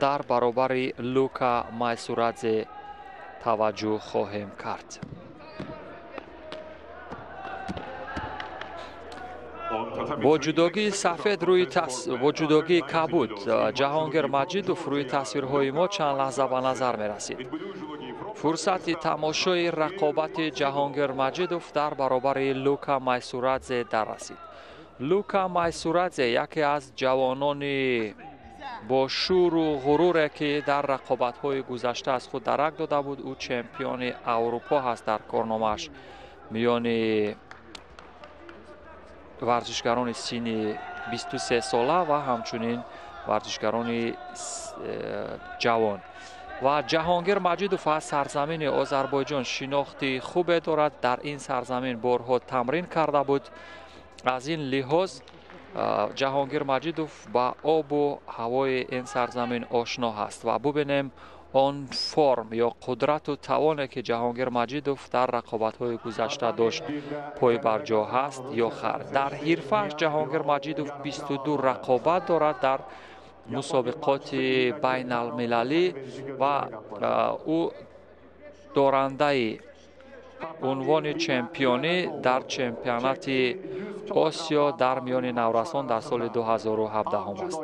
Дар баробари Лука Майсурадзе таваҷҷӯҳ хоҳем кард. Бо ҷудогии сафед бо ҷудогии кабуд Ҷаҳонгир Маҷидов рӯи тасвирҳои мо чанд лаҳза ба назар мерасид. Фурсати тамошои рақобати Ҷаҳонгир Маҷидов дар баробари Лука Майсурадзе даррасид. Лука Майсурадзе яке аз ҷавонони бо шӯру ғуруре, ки дар рақобатҳои гузашта аз худ дарак дода буд. Ӯ чемпиони Аврупо ҳаст дар корномааш миёни варзишгарони синни 23 сола ва ҳамчунин варзишгарони ҷавон. Ва Ҷаҳонгир Маҷидов аз сарзамини Озарбойҷон шинохти хубе дорад. Дар ин сарзамин борҳо тамрин карда буд. Аз ин лиҳоз Ҷаҳонгир Маҷидов ба обу ҳавои ин сарзамин ошно ҳаст ва бубинем, он форм ё қудрату тавоне, ки Ҷаҳонгир Маҷидов дар рақобатҳои гузашта дошт, пойбарҷо ҳаст ё хар. Дар ҳирфааш Ҷаҳонгир Маҷидов 22 рақобат дорад дар мусобиқоти байналмилалӣ ва ӯ дорандаи унвони чемпионӣ дар чемпионати Осиё дар миёни наврасон дар соли 2017 аст.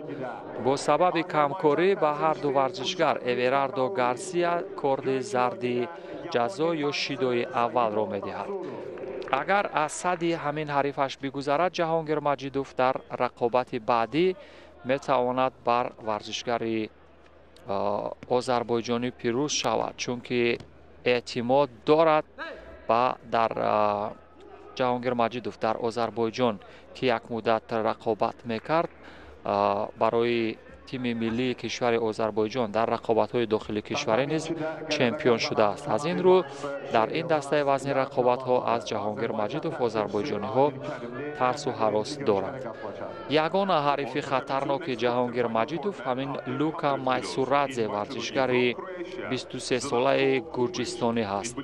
Бо сабаби камкорӣ ба ҳар ду варзишгар Эверардо Гарсия корди зарди ҷазо ё шидои аввалро медиҳад. Агар аз садди ҳамин ҳарифаш бигузарад, Ҷаҳонгир Маҷидов дар рақобати баъдӣ метавонад бар варзишгари озарбойҷонӣ пирӯз шавад, чунки эътимод дорад ба дар Ҷаҳонгир Маҷидов дар Озарбойҷон, ки як муддат рақобат мекард барои тими миллии кишвари Озарбойҷон, дар рақобатҳои дохили кишварӣ низ чемпион шудааст. Аз ин рӯ дар ин дастаи вазни рақобатҳо аз Ҷаҳонгир Маҷидов озарбойҷониҳо тарсу ҳарос доранд. Ягона ҳарифи хатарноки Ҷаҳонгир Маҷидов ҳамин Лука Майсурадзе, варзишгари 23-солаи гурҷистонӣ ҳаст.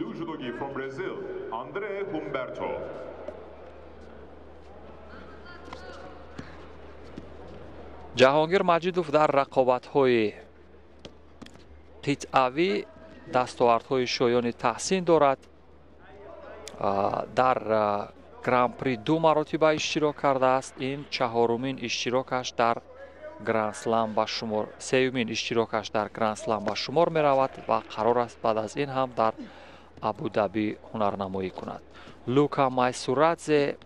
Ҷаҳонгир Маҷидов дар рақобатҳои қитъавӣ дастовардҳои шоёни таҳсин дорад. Дар Гран-при ду маротиба иштирок кардааст. Ин чаҳорумин иштирокаш дар Гранд-слам ба шумор, сеюмин иштирокаш дар Гранд-слам ба шумор меравад ва қарор аст баъд аз ин ҳам дар Абудаби ҳунарнамоӣ кунад. Лука Майсурадзе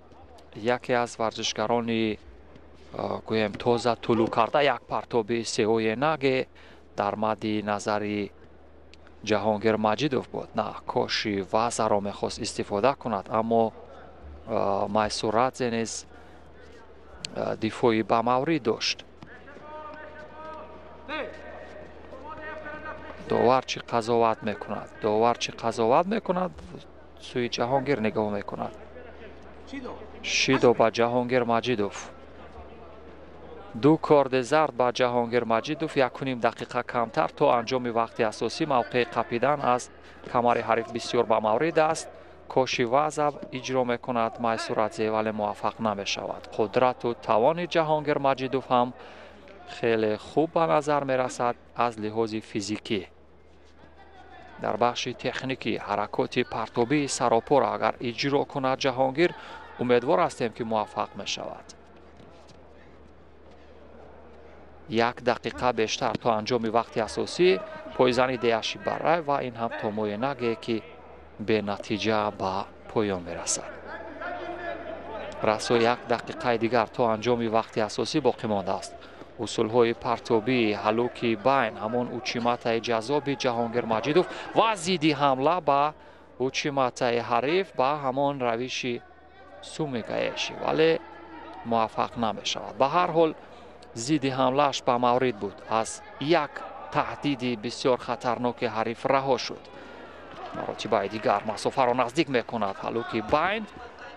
яке аз варзишгарони, гӯем, тоза тулӯъ карда, як партоби сеоенаге дар мадди назари Ҷаҳонгир Маҷидов буд. На коши вазаро мехост истифода кунад, аммо Майсурадзе низ дифои бамаврид дошт. Довар чӣ қазоват мекунад? Довар чӣ қазоват мекунад? Сӯи Ҷаҳонгир нигоҳ мекунад. Шидо ба Ҷаҳонгир Маҷидов. Ду корди зард ба Ҷаҳонгир Маҷидов, 1,5 дақиқа камтар то анҷоми вақти асосӣ. Мавқеи қапидан аз камари ҳариф бисёр ба маврид аст. Коши ваза иҷро мекунад Майсурадзе, вале муваффақ намешавад. Қудрату тавони Ҷаҳонгир Маҷидов ҳам хеле хуб ба назар мерасад аз лиҳози физикӣ. Дар бахши техникӣ ҳаракоти партобии саропоро агар иҷро кунад Ҷаҳонгир, умедвор ҳастем, ки муваффақ мешавад. 1 дақиқа бештар то анҷоми вақти асосӣ. Пойзани деяши барай ва ин ҳам то моенаге, ки бенатиҷа ба поён мерасад. Расо 1 дақиқаи дигар то анҷоми вақти асосӣ боқӣ мондааст. Усулҳои партобии ҳалуки байн, ҳамон учиматаи ҷазоби Ҷаҳонгир Маҷидов ва зидди ҳамла ба учиматаи ҳариф ба ҳамон равиши сумигаеши, вале муваффақ намешавад. Ба ҳар ҳол зидди ҳамлааш ба маврид буд. Аз як таҳдиди бисёр хатарноки ҳариф раҳо шуд. Маротибаи дигар масофаро наздик мекунад ҳалуки байн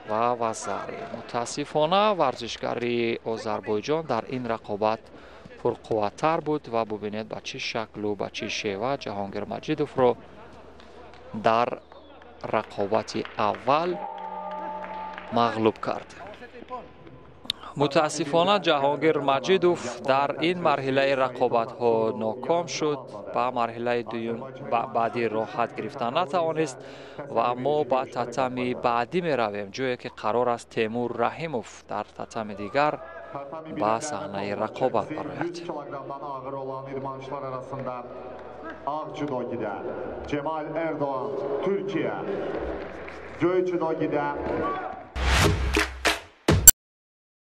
ва вазари. Мутаассифона варзишгари Озарбойҷон дар ин рақобат пурқувваттар буд ва бубинед, ба чӣ шаклу ба чӣ шева Ҷаҳонгир Маҷидовро дар рақобати аввал мағлуб кард. Мутаассифона, Ҷаҳонгир Маҷидов дар ин марҳилаи рақобатҳо ноком шуд, ба марҳилаи дуюм баъдӣ роҳат гирифта натавонист ва мо ба татами баъдӣ меравем, ҷое ки қарор аст Темур Раҳимов дар татами дигар ба саҳнаи рақобат барояд. 100 kiloqramdan ağır olan idmançılar arasında ağ judogidə Cemal Erdoğan, Türkiyə. Göy judogidə